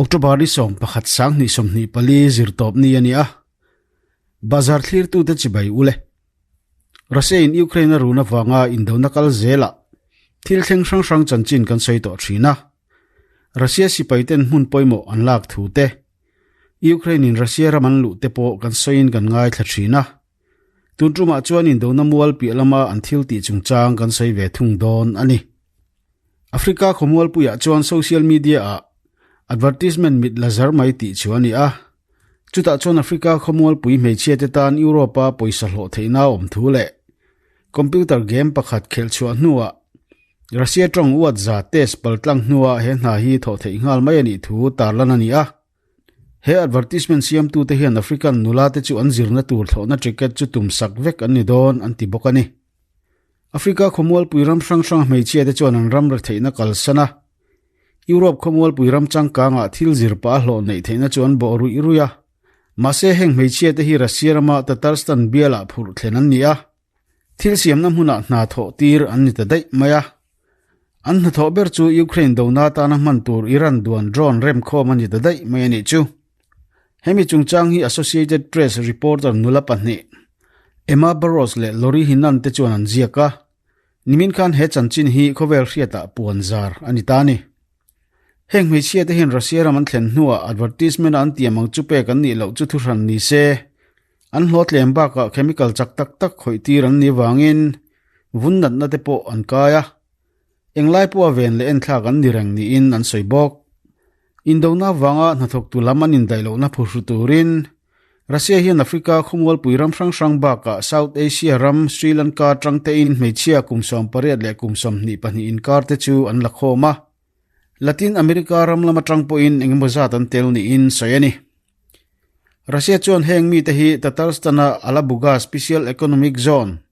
October ni 11 2024 zirtawp ni a ni a, bazar thlirtute chibai u le. Russia in Ukraine a run avanga indona kal zelah thil thleng hrang hrang chanchin kan sawi tawh thin a. Russia sipai ten hmun pawimawh an lak thu te, Ukraine in Russia ram an luh te pawh kan sawiin kan ngaithla thin a. Tun tumah chuan indona mual piah lama an thil tih chungchang kan sawi ve thung dawn a ni. Africa khawmualpuiah chuan social media-ah advertisement mit la zar mai tih chu a ni a. Chutah chuan Africa khawmualpui hmeichhiate tan Europe-a pawisa hlawh theihna a awm thu leh computer game pakhat khelh chhuah hnuah Russia tawng uat za test paltlang hnuah he hna hi thawh theih nghal mai a nih thu tarlan a ni a. He advertisement siamtute hian African nulate chu an zirna tur thlawhna ticket chu tumsak vek an ni dawn an ti bawk a ni. Africa khawmualpui ram hrang hrang hmeichhiate chuan an ram retheihna kalsan a, Europe khawmualpui ram changkangah thil zir pah a hlawh neih theihna chu an bawh ruih ruih a. Mahse heng hmeichhiate hi Russia rama Tatarstan bialah phurh thlen an ni a, thil siamna hmunah hna thawh tir an ni ta daih mai a. An hnathawh ber chu Ukraine dona atana hman tur Iran duan drone remkhawm a ni ta daih mai a nih chu. Hemi chungchang hi Associated Press reporter nula pahnih, Emma Burrows leh Lori Hinan te chuan an ziak a, nimin khan he chanchin hi khawvel hriatah puan zar a ni ta a ni. Heng hmeichhia te hian Russia ram an thlen hnuah advertisement a an tiam ang chu pek an nih loh chu thuhran ni se, an hlawhtlem bakah chemical chak tak tak khawih tir an nih vangin vun natna te pawh an kai a, englai pawha ven leh enthlak an ni reng niin an sawi bawk. Indona vanga hnathawktu lam an indaih lohna phuhru turin Russia hian Africa khawmualpui ram hrang hrang bakah South Asia ram Sri Lanka atang tein hmeichhia kum 18 leh kum 22 inkar te chu an la khawm a. Latin America ram lam atang pawhin engemaw zat an tel niin sawi a ni. Russia chuan heng mite hi Tatarstan-a Alabuga Special Economic Zone,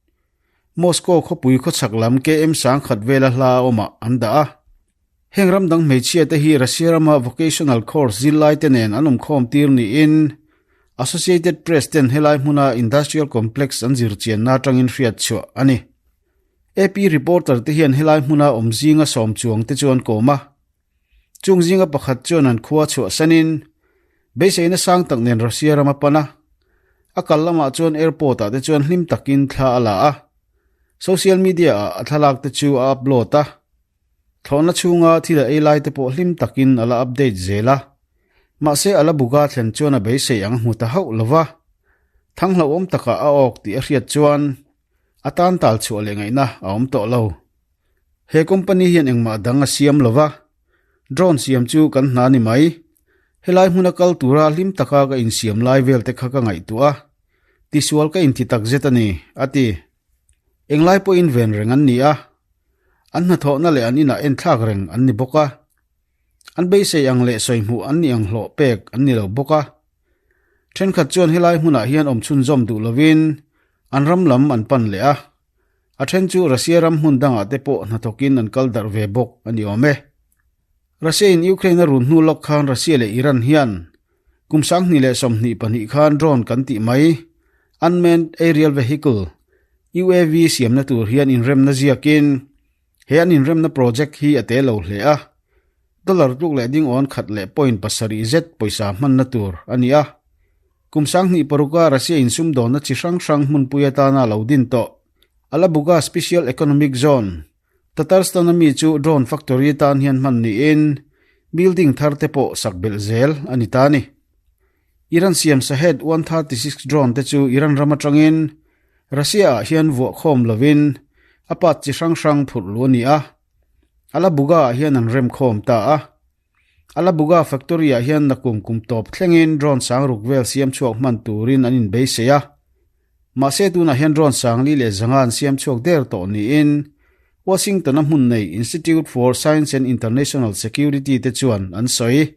Moscow khawpui khawchhak lam KM 10,000 vela hla a awmah an dah a. Heng ram dang hmeichhia te hi Russia rama vocational course zirlai te nen an awmkhawm tir niin Associated Press ten helai hmuna industrial complex an zir chianna atangin hriat chhuah a ni. AP reporter te hian helai hmuna awm zinga sawm chuang te chu an kawm a. Chung zinga pakhat chuan an khua chhuahsanin beiseina sang tak nen Russia ram a pan a. A kal lamah chuan airport ah te chuan hlim takin thla a la a. Social media ah a thlalak te chu a upload a. Thlawhna chhunga thil a ei lai te pawh hlim takin a la update zel a. Mahse a la buga thlen chuan a beisei ang hmu ta hauh lo va. Thang hlauhawm takah a awk tih a hriat chuan a tan tal chhuah leh ngaihna a awm tawh lo. He company hian engmah dang a siam lo va, drone siam chu kan hna ni mai. Helai hmuna kal tura hlim taka ka insiam lai vel te kha ka ngaihtuah a, tisual ka inti takzet a ni, a ti. Englai pawhin ven reng an ni a, an hnathawhna leh an inah enthlak reng an ni bawk a. An beisei ang leh sawi hmuh an nih ang hlawh pek an ni lo bawk a. Thenkhat chuan helai hmunah hian awm chhunzawm duh lovin an ram lam an pan leh a, a then chu Russia ram hmun dangah te pawh hnathawkin an kal darh ve bawk a ni awm e. Russia in Ukraine a run hnu lawk khan Russia leh Iran hian kum 2022 khan drone kan tih mai, unmanned aerial vehicle, UAV, siamna tur hian inremna ziakin he an inremna project hi a te lo hle a, dollar tluk leh ding awn khat leh point pasarih zet pawisa hmanna tur a ni a. Kum 2006 a Russia in sumdawnna chi hrang hrang hmunpui atana lo din tawh Alabuga Special Economic Zone, Tatarstan a mi chu drone factory atan hian hman niin building thar te pawh sak belh zel a ni ta a ni. Iran siam Shahed 136 drone te chu Iran ram atangin Russia ah hian vuah khawm lovin a part chi hrang hrang phurh lu a ni a, Alabuga ah hian an rem khawm ta a. Alabuga factory ah hian nakum kum tawp thlengin drone sang ruk vel siam chhuak hman turin an inbeisei a. Mahse tunah hian drone sangli leh zanga an siam chhuak der tawh niin Washington-a hmun nei Institute for Science and International Security te chuan an sawi.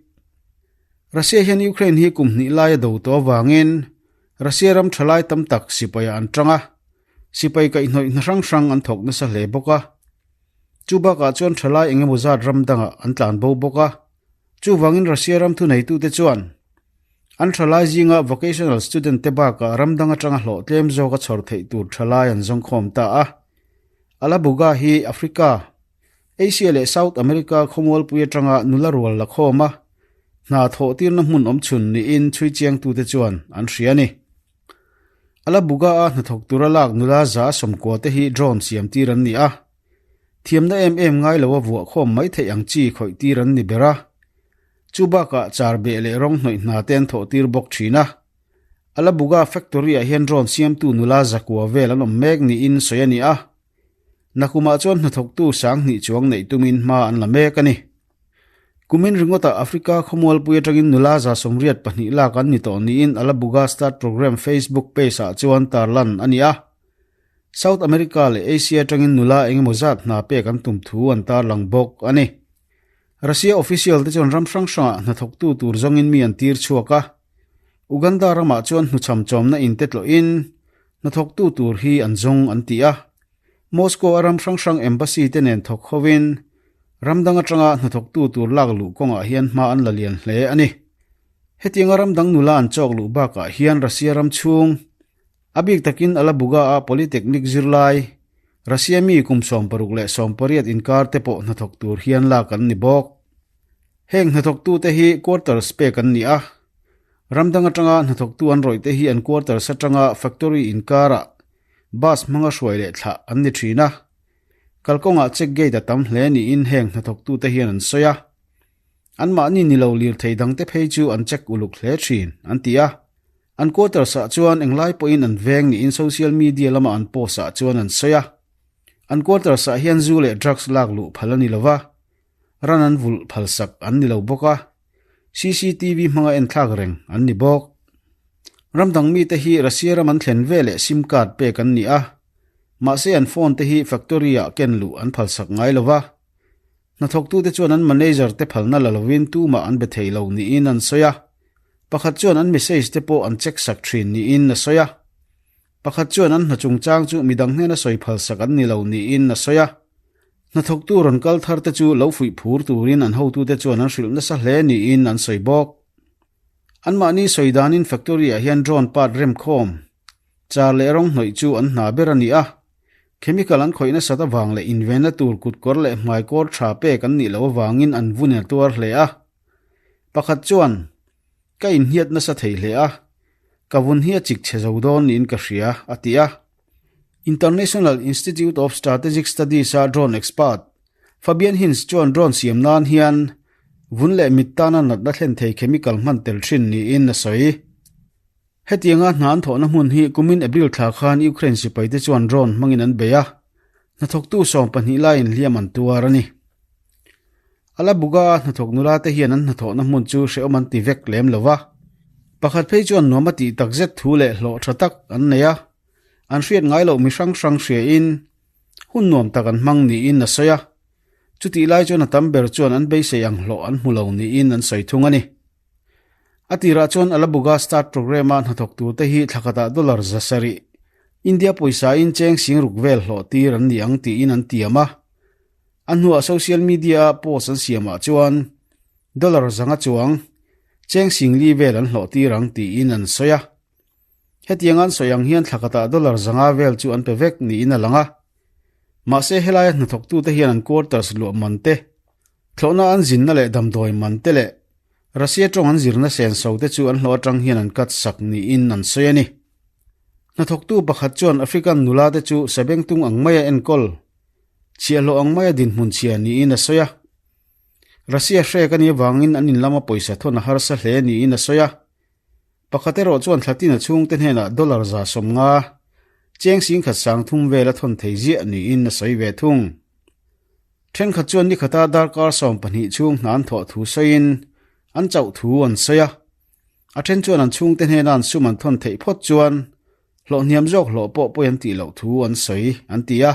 Russia hian Ukraine hi kum hnih lai a do tawh avangin Russia ram thalai tam tak sipaiah an tang a, sipai kaihhnawih hna hrang hrang an thawk nasa hle bawk a. Chu bakah chuan thalai eng emaw zat ram dangah an tlan bo bawk a. Chuvangin Russia ram thuneitute chuan an thalai zinga vocational student te bakah ram dang atanga hlawh tlem zawka chhawr theih tur thalai an zawngkhawm ta a. Alabuga hi Africa, Asia leh South America khawmualpui atanga nula rual la khawm a. Hna thawh tirna hmun awm chhun niin chhui chiangtute chuan an hria a ni. Alabuga-a hnathawk tura lak nula 190 te hi drone siam tir an ni a. Thiamna em em ngai loa vuah khawm mai theih ang chi khawih tir an ni ber a. Chu bakah char beh leh rawng hnawih hna te an thawh tir bawk thin a. Alabuga factory-ah hian drone siamtu nula 900 vel an awm mek niin sawi a ni a. Nakumah chuan hnathawktu 2000 chuang neih tumin hma an la mek a ni. Kumin ringawtah Africa khawmualpui atangin nula 82 lak an ni tawh niin Alabuga Start Program Facebook page-ah chuan tarlan a ni a. South America leh Asia atangin nula engemaw zat hna pek an tum thu an tarlang bawk a ni. Russia official te chuan ram hrang hrangah hnathawktu tur zawngin mi an tir chhuak a. Uganda ramah chuan hnuchham chawmna in te tlawhin hnathawktu tur hi an zawng an ti a. Moscow a ram hrang hrang embassy te nen thawk hovin ram dang atanga hnathawktu tur lak luh kawngah hian hma an la lian hle a ni. Hetianga ram dang nula an chawk luh bakah hian Russia ram chhung, a bik takin Alabuga-a Polytechnic zirlai, Russia mi kum 60 leh 18 inkar te pawh hnathawk tur hian lak an ni bawk. Heng hnathawktute hi quarters pek an ni a, ram dang atanga hnathawktu an rawihte hi an quarters atanga factory inkarah Bus hmanga hruai leh thlah an ni thin a, kalkawngah check gate a tam hle niin heng hnathawktute hian an sawi a. Anmahni ni lo lirthei dangte phei chu an check uluk hle thin, an ti a. An quarters-ah chuan englai pawhin an veng niin social media lama an post-ah chuan an sawi a. An quarters-ah hian zu leh drugs lak luh phal a ni lo va, ran an vulh phalsak an ni lo bawk a. CCTV hmanga enthlak reng an ni bawk. Ram dang mite hi Russia ram an thlen ve leh sim card pek an ni a, mahse an phone te hi factory ah ken luh an phalsak ngai lo va. Hnathawktute chuan an manager te phalna la lovin tumah an be thei lo niin an sawi a, pakhat chuan an message te pawh an check sak thin niin a sawi a. Pakhat chuan an hna chungchang chu midang hnena sawi phalsak an ni lo niin a sawi a. Hnathawktu rawn kal thar te chu lo fuih phur turin an hotute chuan an hrilh nasa hle niin an sawi bawk. Anmahni sawi danin factory-ah hian drone part remkhawm, char leh rawng hnawih chu an hna ber a ni a. Chemical an khawih nasat avang leh invenna tur kutkawr leh hmaikawr tha pek an nih loh avangin an vun a tuar hle a. Pakhat chuan, Ka inhniat nasa thei hle a, ka vun hi a chik chhe zo dawn niin ka hria, a ti a. International Institute of Strategic Studies-a drone expert, Fabian Hinz chuan drone siam nan hian vun leh mit tana natna thlen thei chemical hman tel thin niin a sawi. Hetianga hna an thawhna hmun hi kumin April thla khan Ukraine sipaite chuan drone hmangin an bei a, hnathawktu 12 laiin hliam an tuar a ni. Alabuga hnathawk nula te hian an hnathawhna hmun chu hrehawm an ti vek lem lo va. Pakhat phei chuan nuam a tih takzet thu leh hlawh tha tak an nei a, an hriat ngai loh mi hrang hrang hriain hun nuam tak an hmang niin a sawi a. Chutih lai chuan a tam ber chuan an beisei ang hlawh an hmu lo niin an sawi thung a ni. A tirah chuan Alabuga Start Programme-a hnathawk turte hi thla khatah dollar 700, India pawisa-in cheng 6000 vel hlawh tir an ni ang tiin an tiam a. A hnuah social media-a post an siamah chuan dollar 500 chuang cheng 4000 vel an hlawh tir ang tiin an sawi a. Hetiang an sawi ang hian thla khatah dollar 500 vel chu an pe vek niin a lang a. Mahse helaia hnathawktute hian an quarters luah man te, thlawhna an zinna leh damdawi man te leh Russia tawng an zirna senso te chu an hlawh atang hian an cut sak niin an sawi a ni. Hnathawktu pakhat chuan African nula te chu sabengtung ang maia enkawl Chhiahhlawh ang maia dinhmun chhia niin a sawi a. Russia hrek a nih avangin an in lama pawisa thawn a harsa hle niin a sawi a. Pakhat erawh chuan thlatin a chhungte hnenah dollar 150, cheng 10,300 vel a thawn thei ziah niin a sawi ve thung. Thenkhat chuan nikhata darkar 12 chhung hna an thawh thu sawiin an chauh thu an sawi a. A then chuan an chhungte hnena an sum an thawn theih phawt chuan Hlawh hniam zawk hlawh pawh pawi an tih loh thu an sawi, an ti a.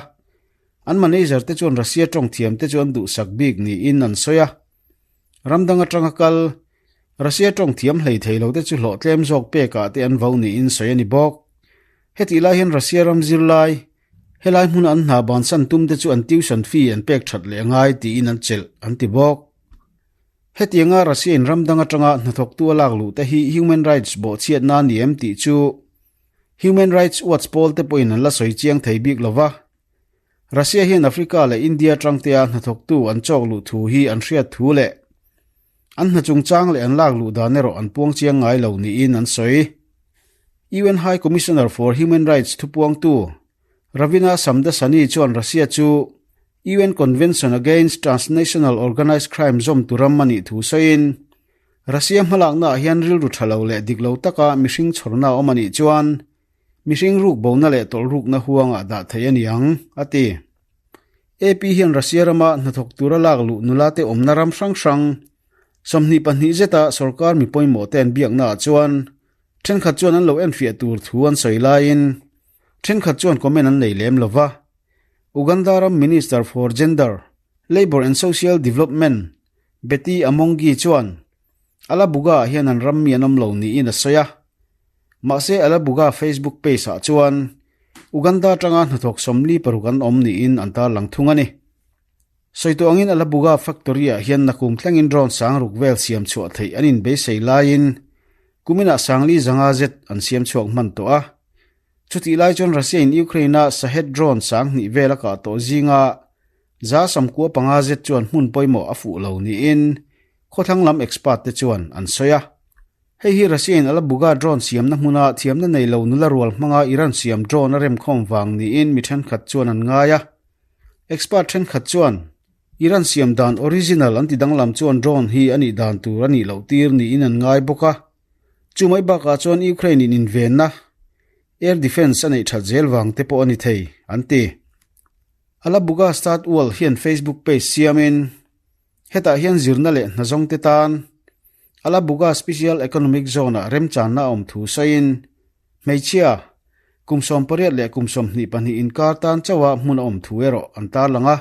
An manager te chuan Russia tawng thiam te chu an duhsak bik niin an sawi a. Ram dang atanga kal, Russia tawng thiam hlei thei lo te chu hlawh tlem zawk pekah te an vo niin sawi a ni bawk. Hetih lai hian Russia ram zirlai, helai hmuna an hna bansan tum te chu an tuition fee an pek that leh a ngai tiin an chelh, an ti bawk. Hetianga Russia in ram dang atanga hnathawktu a lak luh te hi human rights bawhchhiatna a ni em tih chu Human Rights Watch pawl te pawhin an la sawi chiang thei bik lo va. Russia hian Africa leh India atangtea hnathawktu an chawk luh thu hi an hriat thu leh. An hna chungchang leh an lak luh dan erawh an puang chiang ngai lo niin an sawi. UN High Commissioner for Human Rights thupuangtu Ravina Shamdasani chuan Russia chu UN Convention Against Transnational Organized Crime zawm tu ram a nih thu sawiin, Russia hmalaknaah hian rilru tha lo leh dik lo taka mihring chhawrna a awm a nih chuan mihring ruk bona leh tawlh rukna huangah dah theih a ni ang, a ti. AP hian Russia rama hnathawk tura lak luh nula te awmna ram hrang hrang 22 zeta sorkar mi pawimawh te an biaknaah chuan thenkhat chuan an lo enfiah tur thu an sawi laiin thenkhat chuan comment an nei lem lo va. Uganda ram Minister for Gender, Labour and Social Development Betty Amongi chuan Alabuga-ah hian an ram mi an awm lo niin a sawi a. Mahse Alabuga Facebook page-ah chuan Uganda atanga hnathawk 46 an awm niin an tarlang thung a ni. Sawi tawh angin Alabuga factory-ah hian nakum thlengin drone sangruk vel siam chhuah theih an inbeisei laiin kuminah sangli zanga zet an siam chhuak hman tawh a. Chutih lai chuan Russia-in Ukraine-a Shahed drone 2000 vel a kah tawh zinga za 95 zet chuan hmun pawimawh a fuh lo niin khawthlang lam expert te chuan an sawi a. Hei hi Russia-in Alabuga drone siamna hmuna thiamna nei lo nula rual hmanga Iran siam drone a remkhawm vang niin mi thenkhat chuan an ngai a. Expert thenkhat chuan Iran siam dan original an ti danglam chuan drone hi a nih dan tur a nih loh tir niin an ngai bawk a. Chu mai bakah chuan Ukraine in invenna air defence a neih that zel vang te pawh a ni thei, an ti. Alabuga Start World hian Facebook page siamin hetah hian zirna leh hnazawng te tan Alabuga Special Economic Zone-ah remchanna a awm thu sawiin hmeichhia kum 18 leh kum 22 inkar tan chauha hmun a awm thu erawh an tarlang a.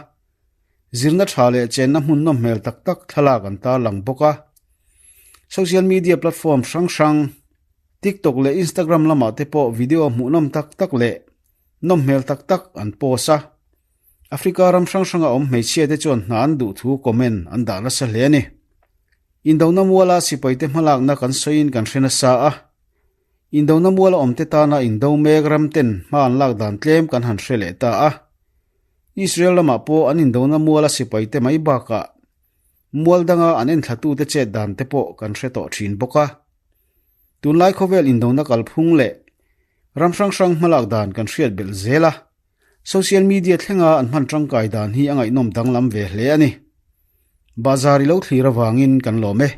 Zirna tha leh chenna hmun nawm hmel tak tak thlalak an tarlang bawk a. Social media platform hrang hrang, TikTok leh Instagram lamah te pawh video hmuhnawm tak tak leh nawm hmel tak tak an post a. Africa ram hrang hranga awm hmeichhia te chuan hna an duh thu comment an dah nasa hle a ni. Indona muala sipaite hmalakna kan sawiin kan hre nasa a. Indona muala awmte tana indo mek ram ten hma an lak dan tlem kan han hre leh ta a. Israel lamah pawh an indona muala sipaite mai bakah mual danga an enthlatute chet dan te pawh kan hre tawh thin bawk a. Tunlai khawvel indona kalphung leh ram hrang hrang hmalak dan kan hriat belh zel a. Social media thlenga an hman tangkai dan hi a ngaihnawm danglam ve hle a ni. Bazar i lo thlir avangin kan lawm e.